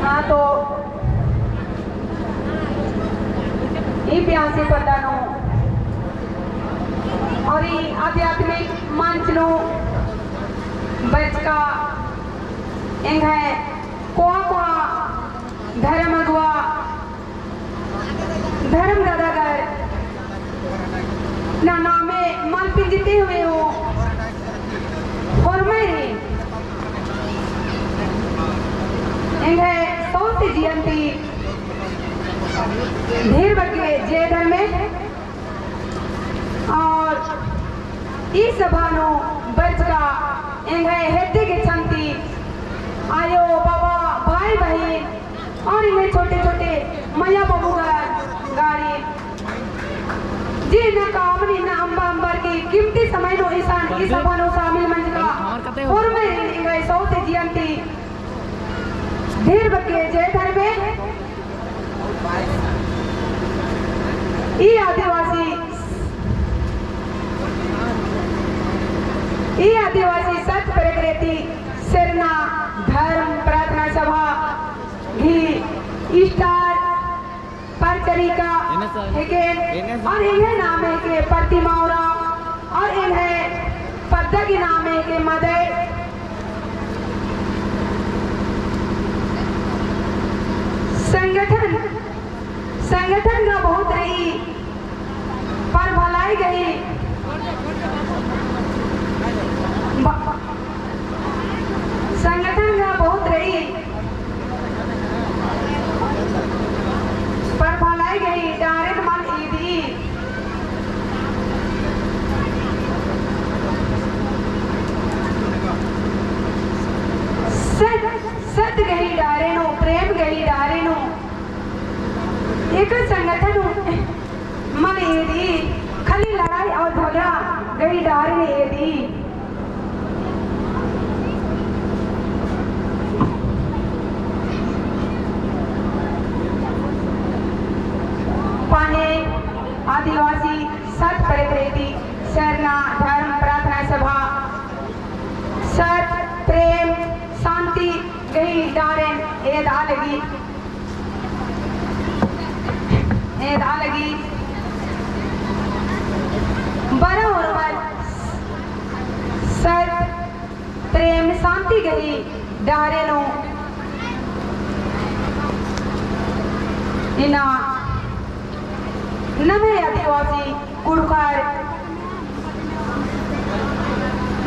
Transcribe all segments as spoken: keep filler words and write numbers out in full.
हाँ, तो ई प्यासी पद्दा नू और ई आध्यात्मिक मंच नू बरचका एंग्है कोहा कोहा धर्म अगुवा धर्म दादागर ना नामे मल पिंजते हुए हूँ होरमर ही एंग्है सौंसे जियन ती ढेर बग्गे जय धर्मे। और ई सभा नू बरचका एंग्है हेद्दे गेच्छन ती आयो, बाबा, भाई, बहिन और एंग्है छोटे छोटे मइय्याँ बबुगर गाड़ी जी ना कामनी ना अम्बा अम्बर की कीमती समय नू इसन ई सभा नू शामिल मंजका होरमर ही एंग्है सौंसे जियन ती ढेर बग्गे जय धर्मे। ई आदिवासी, ई आदिवासी सत प्रकृति सरना धर्म प्रार्थना सभा गही star प्रचारिका हेके, और एंग्है नाम हेके प्रतिमा उराँव, और एंग्है पद्दा गही नाम हेके मदई। संगठन, संगठन गा बहुत रई, पर भलाई गही ब-, संगठन गा बहुत रई, पर भलाई गही डारेन मल ईदी। सत, सत गही डारे नू, प्रेम गही डारे नू, एक संगठन नू मल ईदी, खाली लड़ाई और झगड़ा गही डारे नू ईदी। पहें आदिवासी सत प्रकृति सरना धर्म प्रार्थना सभा सत प्रेम शांति गही डारेन एदा लगी। एदा लगी। बरा होरमर सत प्रेम शांति गही डारे नू इन्ना नम्है आदिवासी कुँड़ुख़र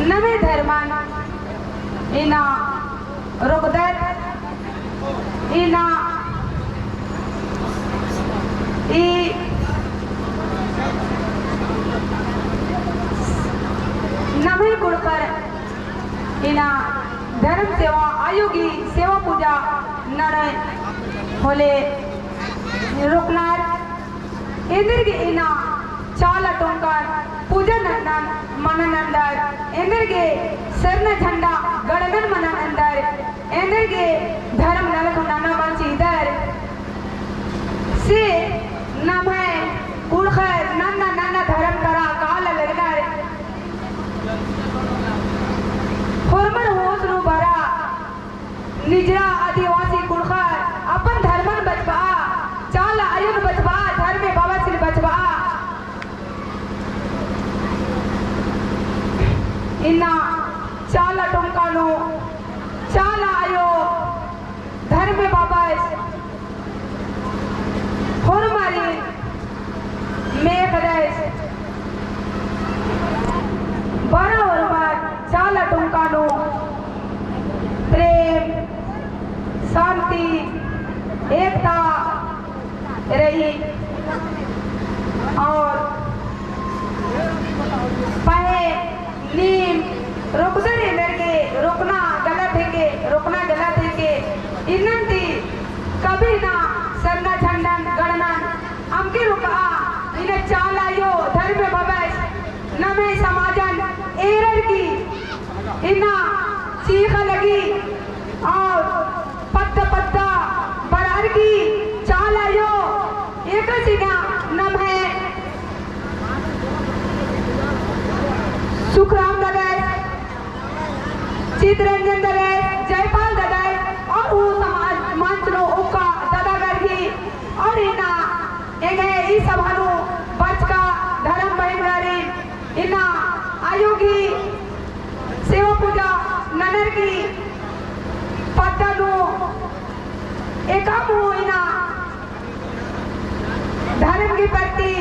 नम्है धर्मन इन्ना रोकदत, इन्ना ई नम्है कुँड़ुख़र इन्ना धर्म सेवा आयो गही सेवा पूजा ननोय होले रोकनर। एन्देरगे इन्ना चाला टोंका पूजा नन्नन मनन एन्देर, एन्देरगे सरना झंडा गड़नन मनन एन्देर, एन्देरगे धर्म नलख नना मल चिअदर। से नम्है कुँड़ुख़र नन्ना नन्ना धर्म तरा काला लगनर। होरमर होस नू बरा निजरा आदिवासी कुँड़ुख़र अपन धर्मन बचबआ, चाला आयोन बचबआ, धर्मे बाबासिन बचबआ। इन्ना चाला टोंका नू चाला आयो धर्मे बाबस होरमारिन मेख़दस। बरा होरमर चाला टोंका नू प्रेम, शांति, एकता रई। और पहें नीम रोकदर एन्देरगे रोकना गलत हेके, रोकना गलत हेके। इन्नन ती कभी ना सरना झंडन गड़नन अमके रोकआ। इन्ना चाला आयो धर्मे बाबस नम्है समाजन एरर की इन्ना चीख़ा लगी और पद्दा पद्दा बरअर की चाला आयो एकसिना नम्है सुखराम ददस, चितरंजन ददस, जयपाल ददस, पद्दा नू एकअम हूँ इन्ना धर्म की प्रति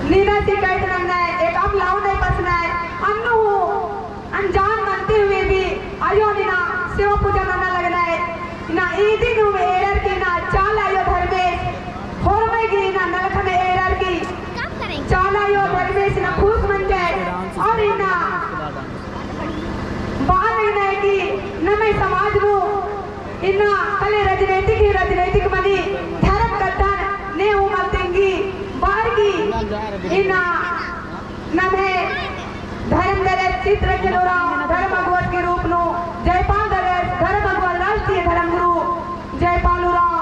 नीना शिकायत नन्नय, एकअम लाव नय पसनय, अन्नु हूँ अनजान मनते हुए भी आयो इन्ना सेवा पूजा नना लगनय। इन्ना ईदिन हूँ एरर की इन्ना चाला आयो धर्मेस होरमय गे इन्ना नलख में एरर की चाला आयो धर्मेस इन्ना खुश मंजय और इन्ना बआ लगनय कि नम्है समाज नू इन्ना खाली राजनैतिक ही राजनैतिक मनी, धर्म कत्थन ने हूँ मल तेंगी, बअर की इन्ना नम्है धर्म दलस चितरंजन उराँव धर्म अगुवस के रूप नू, जयपाल दलस धर्म अगुवा राष्ट्रीय धर्म गुरु जयपाल उराँव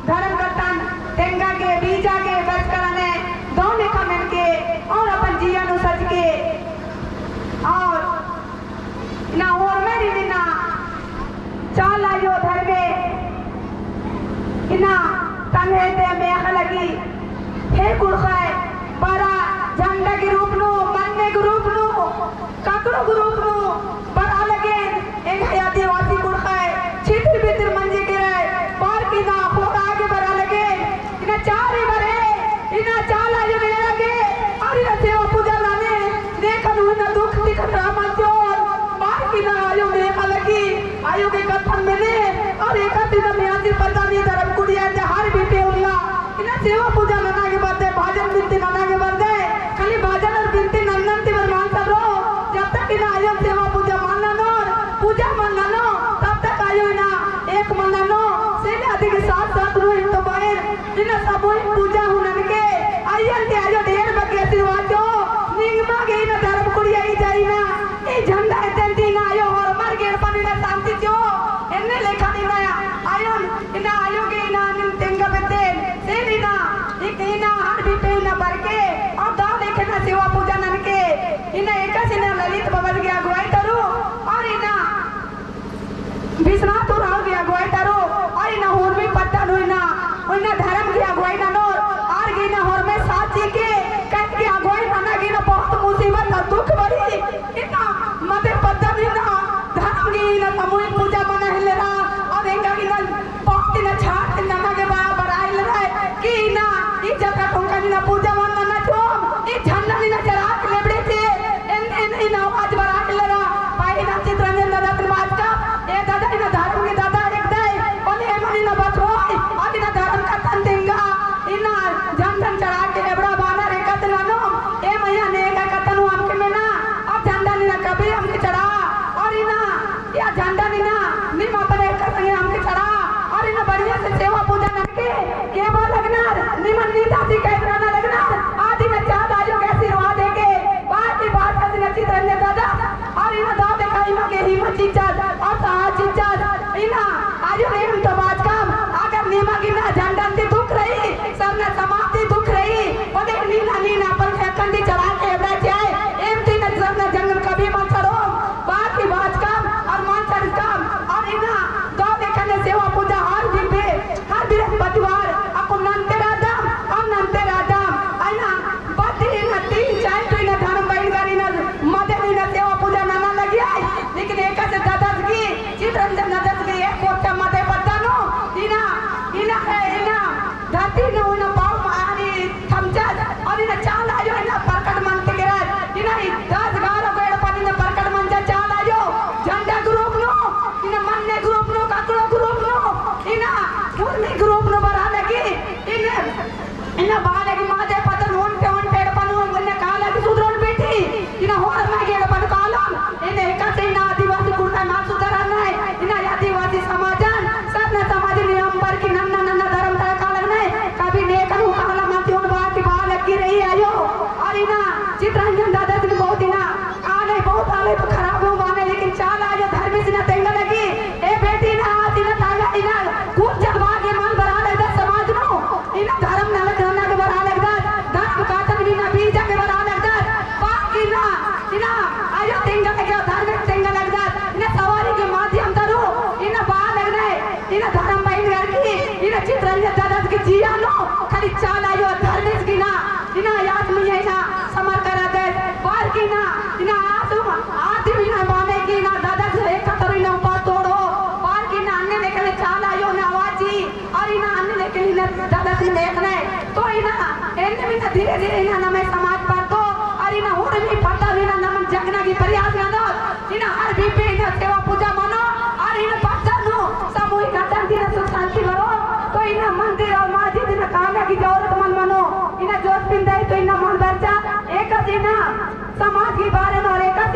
धर्म कत्थन तेंगा गे, बीजा गे, बरचका रअनय, दव लेखा मेनके और अपन जिया नू सचके और इन्ना होरमय री इन्ना चाला आयो धर्मे इन्ना तंग्है ते मेख़ा लगी, हे कुँड़ुख़य, बरआ झंडा के रूप नू, मन्ने के रूप नू, ककड़ो के रूप नू बरआ लगेन, एंग्है आदिवासी कुँड़ुख़य छितिर बितिर मंजकी रअय, बअर की इन्ना होरआ गे बरआ लगेन, इन्ना चारी बरहे, इन्ना चाला आयो मेख़ा लगी, और इन्ना सेवा पूजा नने, नेकन हूँ इन्ना दुख तिखन रआ मल चिओन, बअर की इन्ना आयो मेख़ा लगी, आयो गे कत्थन मेने, और एकासे इन्ना मेयासी पद्दा नू धर्म कुड़िया ते हर बिटे उल्ला, इन्ना सेवा पूजा नना गे बरदय, भजन बिनती नना गे बरदय, खाली भजन और बिनती नन्नन ती बर मानसर रओ, जब तक इन्ना आयो सेवा पूजा मल ननोर, पूजा मल ननोर, तब तक आयो इन्ना एक मल ननोर, से ले अदी गे साथ साथ रओ, इन तो बहन, इन्ना सामूहिक पूजा हूँ ननके, आयन ती आयो ढेर बग्गे आशीर्वाद चिओ, निंग्मा गे इन्ना धर्म कुड़िया ई जाई ना, ई झंडा एत्तन ती इन्ना आयो होरमर गे एड़पन इन्ना शांति चिओ, एन्ने लेखा इन्ना आयो, इन्ना आयो गे इन्ना नीन तेंगा बेद्दन, से इन्ना, इक इन्ना हर बिटे इन्ना बरके, और दव लेखा इन्ना सेवा पूजा ननके, इन्ना एकासे इन्ना ललित बबस गे अगुवाई तरओ, और इन्ना विश्वनाथ उराँव गे अगुवाई तरओ, और इन्ना होरमी पद्दा नू इन्ना, इन्ना धर्म गे अगुवाई ननोर, आर गे इन्ना होरमय साथ चिके, कहे कि अगुवाई नना गे इन्ना बहुत मुसीबत और दुख बरई, इन्ना मते पद्दा नू इन्ना धर्म गे इन्ना सामूहिक पूजा मना हेल्लरा, और एंगा गे इन्ना बहुत इन्ना छाट नना गे बा-, बरआ हेल्लरा, कि इन्ना ई जतरा टोंका नू इन्ना पूजा मल नना चिओम, ई झंडा नू इन्ना चढ़ा के लेबड़े चिओम, एन, एन, इन्ना आवाज बरआ हेल्लरा, पाई इन्ना चितरंजन दादा तिन बाचका, ए दादा इन्ना धर्म गे दादा हिकदय, ओने एमन इन्ना बछरओय, और इन्ना धर्म कत्थन तेंगा, इन्ना झंडन चढ़ा के लेबड़ा बानर एकासे ननोम, ए मइय्याँ नेका कत्थन हूँ अमके मेना, और झंडन इन्ना कभी अमके चढ़ा, और इन्ना या झंडन इन्ना नीम अपन एका संगे अमके चढ़ा, और इन्ना बढ़िया से सेवा पूजा ननके, केबा लगनर, निमन नीता शिकायत नना लगनर, आद इन्ना चाला आयो गे आशीर्वाद हेके, बाकी बात है इन्ना चितरंजन दादा, और इन्ना दव लेखा इमा गे हिम्मत चिच्चस, और साहस चिच्चस, इन्ना आयो नीम तो बाचकम, अगर नीमा गे इन्ना झंडन ती दुख रई, सरना समाज ती दुख रई, ओदे नीना, नीना अपन एका ती चढ़ा के एबड़ा चिआ, एम ती इन्ना सरना झंडन कभी मल चढ़ओम, बाकी बाचकम और मल चढ़चकम और इन्ना दव लेखा इन्ना सेवा पूजा हर बिरबे, हर बृहस्पतिवार अक्कुन नन्ते रअदम और नन्ते रअदम। इन्ना बद्दी इन्ना तीन चार ठो इन्ना धर्म बहिनगर इन्ना मदन इन्ना सेवा पूजा नना लगिया। लेकिन एकासे ददस गही, चितरंजन ददस गही एक कोरचा मदे पद्दा नू इन्ना, इन्ना है, इन्ना धरती नू इन्ना पाँव मारी थमचस, और इन्ना चाला आयो इन्ना प्रकट मनते केरस, इन्ना ई दस ग्यारह गो एड़पन इन्ना प्रकट मंजा चाला आयो, झंडा के रूप नू, इन्ना मन्ने के रूप नू, ककड़ो के रूप नू, इन्ना उर्मी के रूप नू बरआ लगी, इन्ना, इन्ना बआ लगी मदे पद्दा नू ओन्टे ओन्टे एड़पन नू, इन्ना काला की सुधरोन बेटी, इन्ना होरमय गे एड़पन कालोन, इन्ना एकासे इन्ना आदिवासी कुँड़ुख़ मल सुधरनय, इन्ना आदिवासी समाजन, सरना समाजन नियम बरकी नन्ना नन्ना धर्म तरा कालगनय, कभी नेकन हूँ काला मल चिओन बाकी बआ लगी रई आयो। और इन्ना चितरंजन दादा तिन बहुत इन्ना आलय बहुत आलय तो खराब हूँ बानय, लेकिन चाला आयो धर्मेस इन्ना तेंगा लगी, ए बेटी इन्ना आस इन्ना ताला इन्ना कुछ जलवा गे मल बरआ लगदस समाज नू, इन्ना धर्म नलख नना गे बरआ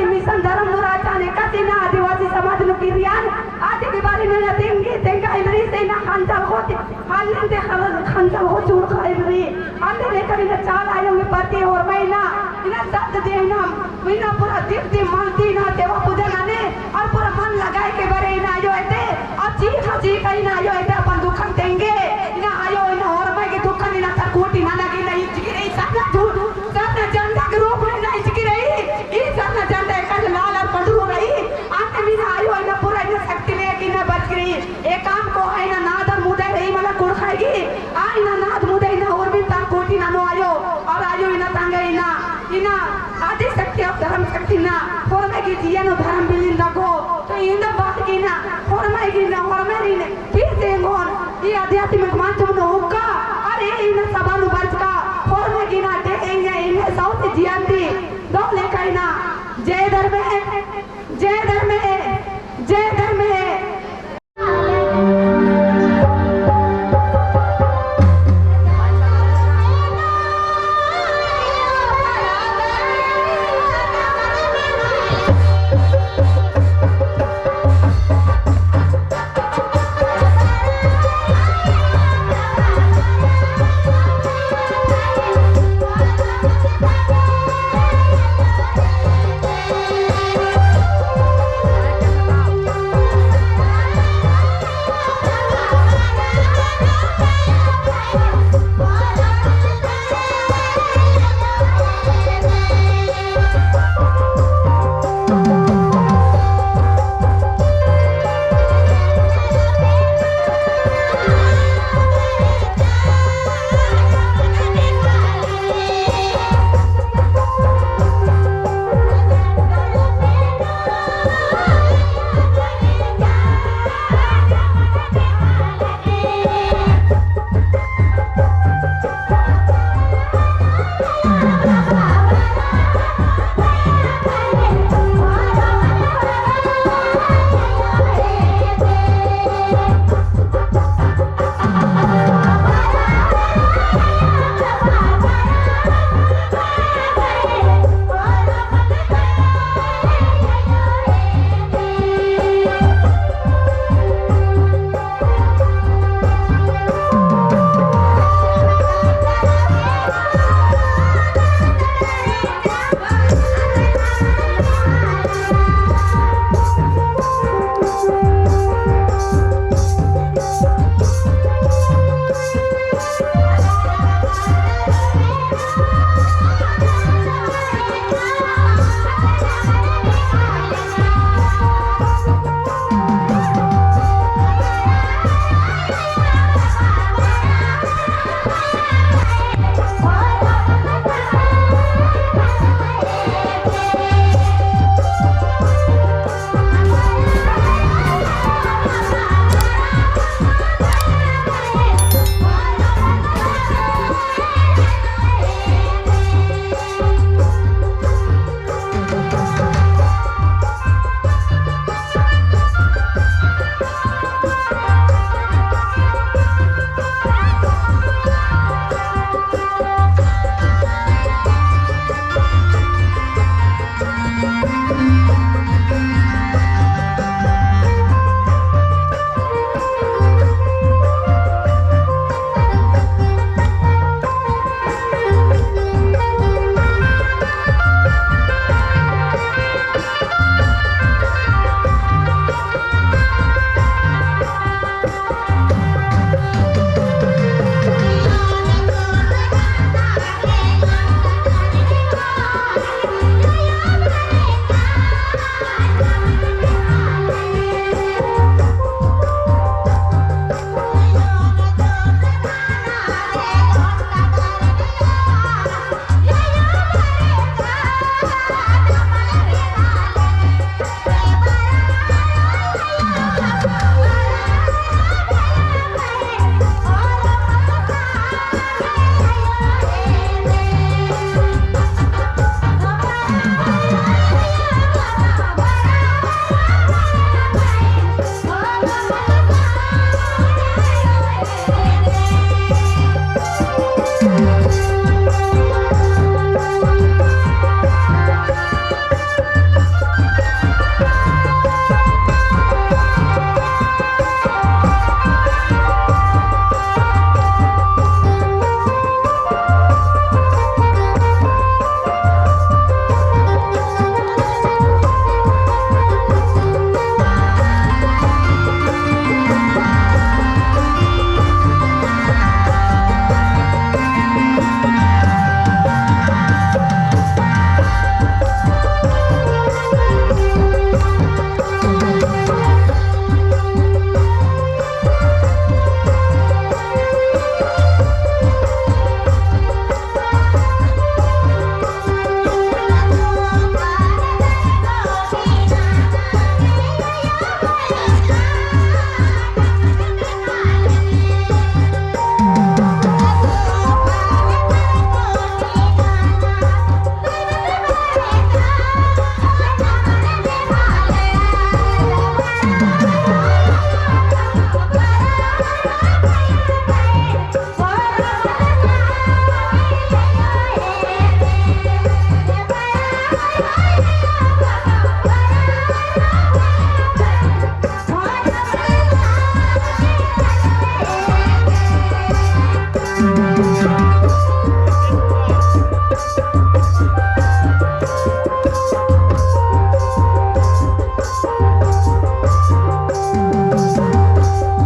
मिशन धर्म नू रहचन एकासे इन्ना आदिवासी समाज नू किर्रियन, आदि के बारे में इन्ना तेंगे, तेंगा इलरी से इन्ना खंजल होती, हालिन ते खल-, खंजल हो चूड़ खा इलरी, अन्ने लेकर इन्ना चाला आयो में परती होरमा इन्ना, इन्ना सत दे इन्ना, इन्ना पूरा दीप दीप मलती इन्ना सेवा पूजा नने, और पूरा मन लगाए के बारे इन्ना आयो एते, और चीखा चीखा इन्ना आयो एते अपन दुखन तेंगे, इन्ना आयो इन्ना होरमा के दुखन इन्ना तर कोटी नना के इन्ना इचकी रई, सरना झूठ, सरना झंडा के रूप में इन्ना इचकी रई, ई सरना झंडा एकासे लाल और पंडरू रई, अन्ने इन्ना आयो इन्ना पूरा इन्ना शक्ति लेके इन्ना बरचकी रई। एकाम कोहा इन्ना नादर मुदई रई मला कुँड़ुख़र गे, आ इन्ना नाद मुदई इन्ना उर्मिन तर कोटी ननो आयो, और आयो इन्ना तंग्है इन्ना, इन्ना आदि शक्ति और धर्म शक्ति इन्ना, होरमा गे जिया नू धर्म बिलिन दगो, तो इन्ना बात की इन्ना, होरमा गे इन्ना, होरमा गे इन्ना, फिर से एंगोन, ई आध्यात्मिक